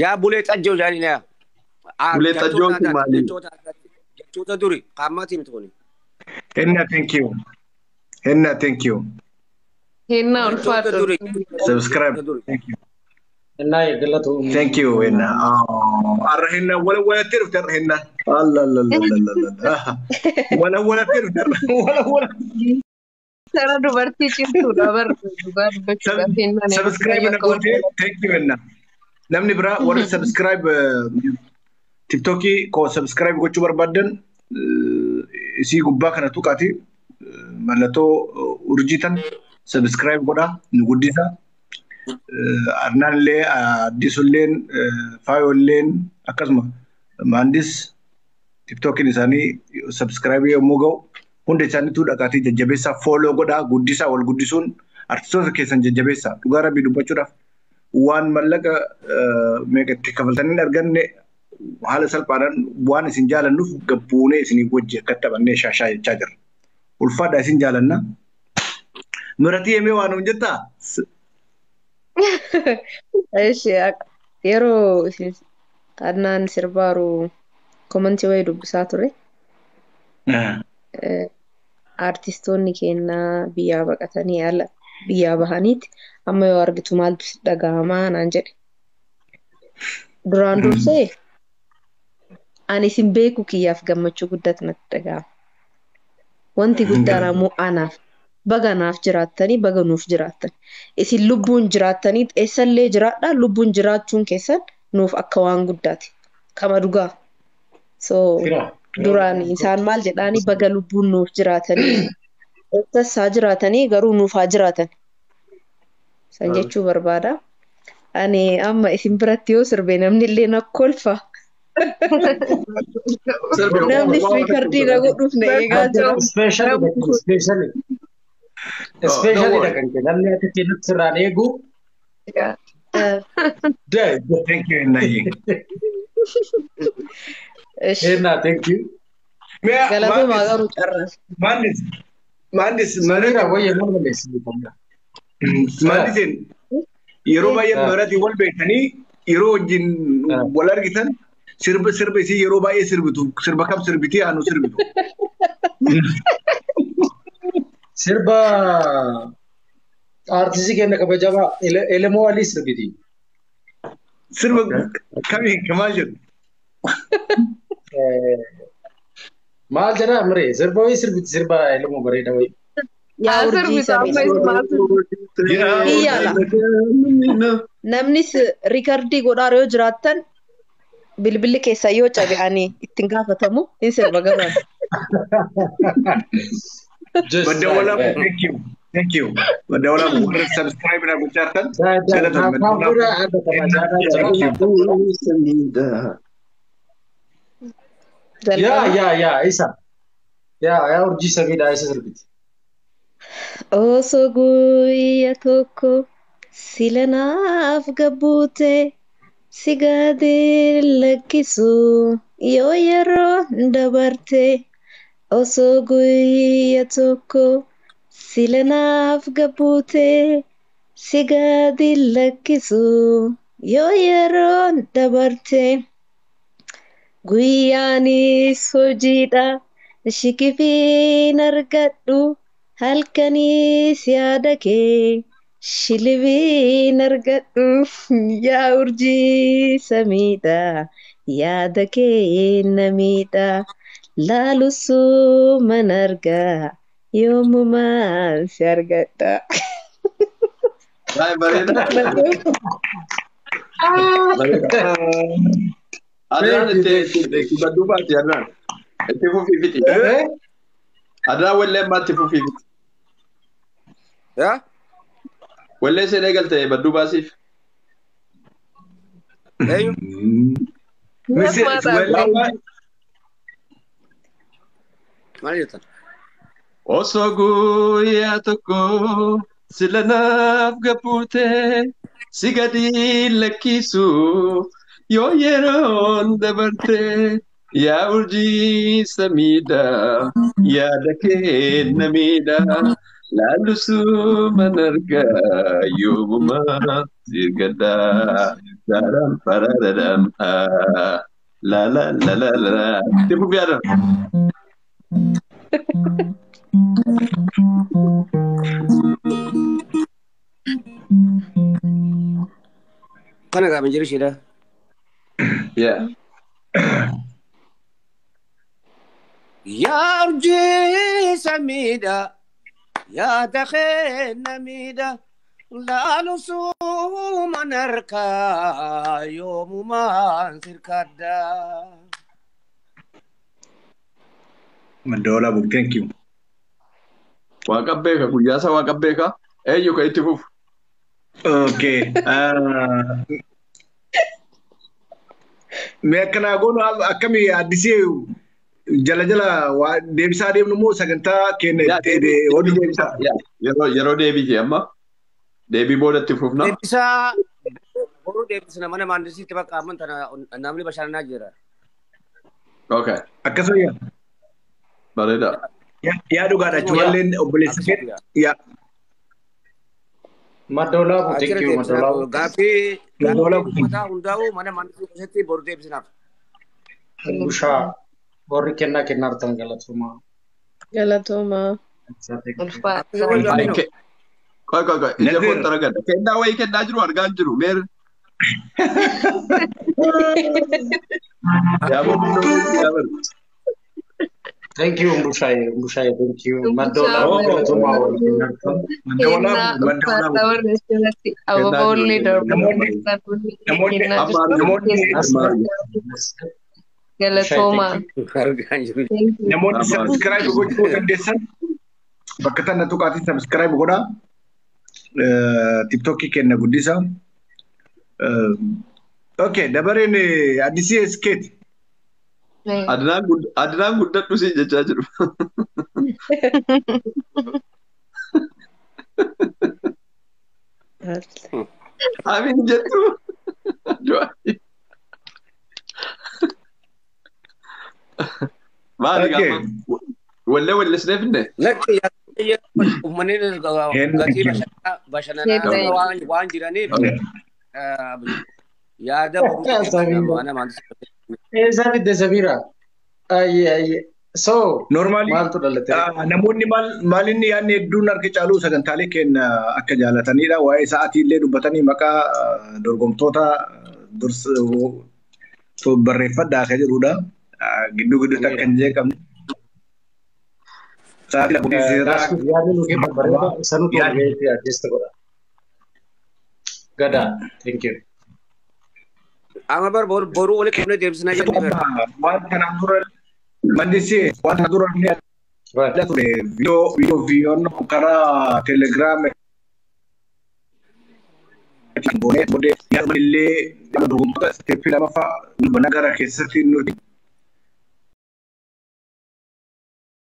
Yaa bulee xajjoo jaanii yaa. Bulee xajjoon kun maali? Jechoota duri qaamaatii miti kuni. Henna, thank you. Henna, thank you. Henna ulfaadhu. Subscribe. Thank you. Henna galatu. Thank you, Henna. Arra Henna wala walatti dhufte arra Henna. Allah Allah Allah Allah. Wala walatti dhufte arra wala wala. Sara dubartii cimtuudha bar dhugaa dubbachuudhaaf Hennaan. Subscribe na goote, thank you Henna. Namni biraa warri subscribe TikTokii koo subscribe gochuu barbaaddan isii gubbaa kana tuqaati mallattoo urjii tan subscribe godhaa nu guddisa. Arnaan illee Addisuulleen Faayolleen akkasuma Maandis TikTokiin isaanii subscribe yommuu ga'u hunda isaaniitu dhaqaatii jajjabeessaa, follow godhaa, guddisaa. Wal guddisuun artistoota keessan jajjabeessaa. Dhugaa rabbii dubbachuudhaaf waan mallaqa meeqa itti kafaltanii hin arganne haala salphaadhaan waan isin jaalannuuf gabbuunee isinii wajji akka taphannee shaashaa jechaa jirra. Ulfaadhaa, isin jaalanna. Miratii himee waan nuun jettaa? Eshi, yeroo isin Adnaan sirbaaru commentii wayii dubbisaa ture. Artistoonni keenya biyyaa baqatanii ala biyyaa bahaniiti amma yoo argitu maaltu si dhaga'amaa naan jedhe. Duraan dursee ani isin beeku kiyyaaf gammachuu guddaatu natti dhaga'ama. Wanti guddaan ammoo anaaf baga naaf jiraattanii, baga nuuf jiraattan. Isin lubbuun jiraattanii eessallee jiraadhaa, lubbuun jiraachuun keessan nuuf akka waan guddaati. Kama dhugaa. So duraan isaan maal jedhaanii, baga lubbuun nuuf jiraatanii, eessas haa jiraatanii garuu nuuf haa jiraatan. San jechuu barbaada. Ani amma isin biratti yoo sirbe namni illee na kolfa. Namni recordii na godhuuf na eegaa jira. Especially. Especially kan kee namni ati nutti sirraan eegu. Thank you, Nayi. Henna, thank you. Galatoomaa garuu carraa. Maandis. Maandis. Samiira wayya nama balleessi. Maandisiin yeroo baay'ee maratii wal beektanii yeroo wajjin wal argitan sirba sirba isii yeroo baay'ee sirbitu, sirba kam sirbitii haanu sirbitu? Sirba aartistii keenya kabajamaa Elemoo Alii sirbiti. Sirba kamii kamaa jedhu? Maal jedhaa mire, sirba wayii sirbiti, sirba Elemoo bareeda wayii. Yaa urjii samii. Iyyaala. Namnis recordii godhaa yoo jiraattan bilbilli keessa yoo cabe ani ittiin gaafatamu, hin sirba garuu. Badda walaamu, thank you. Thank you. Badda walaamu warra subscribe na gochaa jirtan galatoon badda walaamu. Yaa yaa yaa isa. Yaa yaa urjii samiidha, isa sirbiti. Osoo guyyaa tokko sila naaf gabbuute si gadi lakkisu yoo yeroo dabarte. Osoo guyyaa tokko sila naaf gabbuute si gadi lakkisu yoo yeroo dabarte. Guyyaanis hojiidha shikifiin argadhu, halkanis yaada kee shilibiin argadhu. Yaa urjii samiidha, yaada kee namiidha, laalusuu argaa yoomumaan si argadha. Baay'ee bareeda. Bareeda. Adnaan itti badduu baati Adnaan. Itti fufii fixi. Adnaan wallee ammaa itti fufii fixi. Yaa? Wallee seenee galte badduu baasiif. Eenyu? Maal jettan? Osoo guyyaa tokko sila naaf gabbuute si gadi lakkisu yoo yeroon dabarte, yaa urjii samiidha, yaada kee namiidha, laallusuu man argaa yoomumaa sirgadha. Daram parararam. La la la la la. Itti fufi Adnaan. Kana gaafa jiru isheedha. Yeah. Yaa urjii samiidha. Yaa daqee miidha. Laalu suuma narkaa yoomumaan sirkadda. Madda Walaabuu, thank you. Waaqa beeka guyyaa isaa waaqa beeka. Eenyu kan itti fufu? Okay. Mee akkanaa goonu akkamii addisee jala jala waa deebisaa deemnu immoo sagantaa keenya Yaa itti deebii hodhu deebisaa. yaa yeroo deebii amma deebii boodatti fufna. Deebisaa boruu deebisna mana maandisiitti bakka amman tana namni bashannanaa jira. Okay. Akkasuma yaa. Bareeda. Yaa dhugaadha achumallee obboleessa kee yaa. Madda Walaabuu, thank Achirra you Madda deebisna Walaabuu. gaaffii Madda gaaffii Walaabuu. uummataa hundaa'u mana maandisii keessatti boruu deebisnaaf. Bushaa warri kennaa kennaa jirtan galatoomaa. Galatoomaa. Ulfaata. Akkasuma wayyu amino. Qoy qoy qoy ija Nazir. koo xaragadha. Kennaa wayii kennaa jiru argaa hin jiru. Meer yaa booddu yaa baru. Thank you Mbushaye, Mbushaye, thank you. Madda Bushaa Walaabuu Oh. galatoomaa warri kennaa jirtan. Madda Kennaa Walaabuu. Madda ulfaataa Walaabuu. warri asirratti Kennaa jiru ababoollee kennaa jiru. Namoonni darbu namoonni kennaa Amma jirtu argina. namoonni Amma argina. Bushaye, galatoomaa. thank you. Argaa hin jiru. Thank you. namoonni Amma argina. subscribe gochuu dandeessan bakka tana tuqaatiin subscribe godhaa. TikTokii kenna guddisa. Okay, dabareen addisii eskeeti. Adnaan guddadhu siin jechaa jiru. Amiin jettu. Maali Okay. gaama? Wallee wallisnee finne? Lakki uummanni gatii bashannanaa Kennaa. waan jiraniif Okay. yaada boruu deebisna Samira. mana maandisii. Eessaa fidde Samira? Ayyee ayyee. So Normally maaltu dhalate? namoonni maal maalinni yaadni hedduun harka caalu sagantaalee keenya akka jaalatanidha. Waa'ee sa'aatii illee dubbatanii maqaa dorgomtoota dursa barreeffadhaa akka jedhudha. Gidduu gidduutti akka hin jeeqamne. Sa'aatii lakkoofsi seeraa Gaaskuuf yaadni nu kennan bareeda sanutu yaadni walga'iitti adjust godha. Gadaa, thank you. Amma bar boruu walitti qabnee deebisnaa jennee bara. waan kanaan dura mandisee waan kana dura illee Right. ture viidiyoo viidiyoon karaa telegiraam goonee booddee yaaduma illee dorgomtoota isteeppii lamaffaa nagara keessatti nuti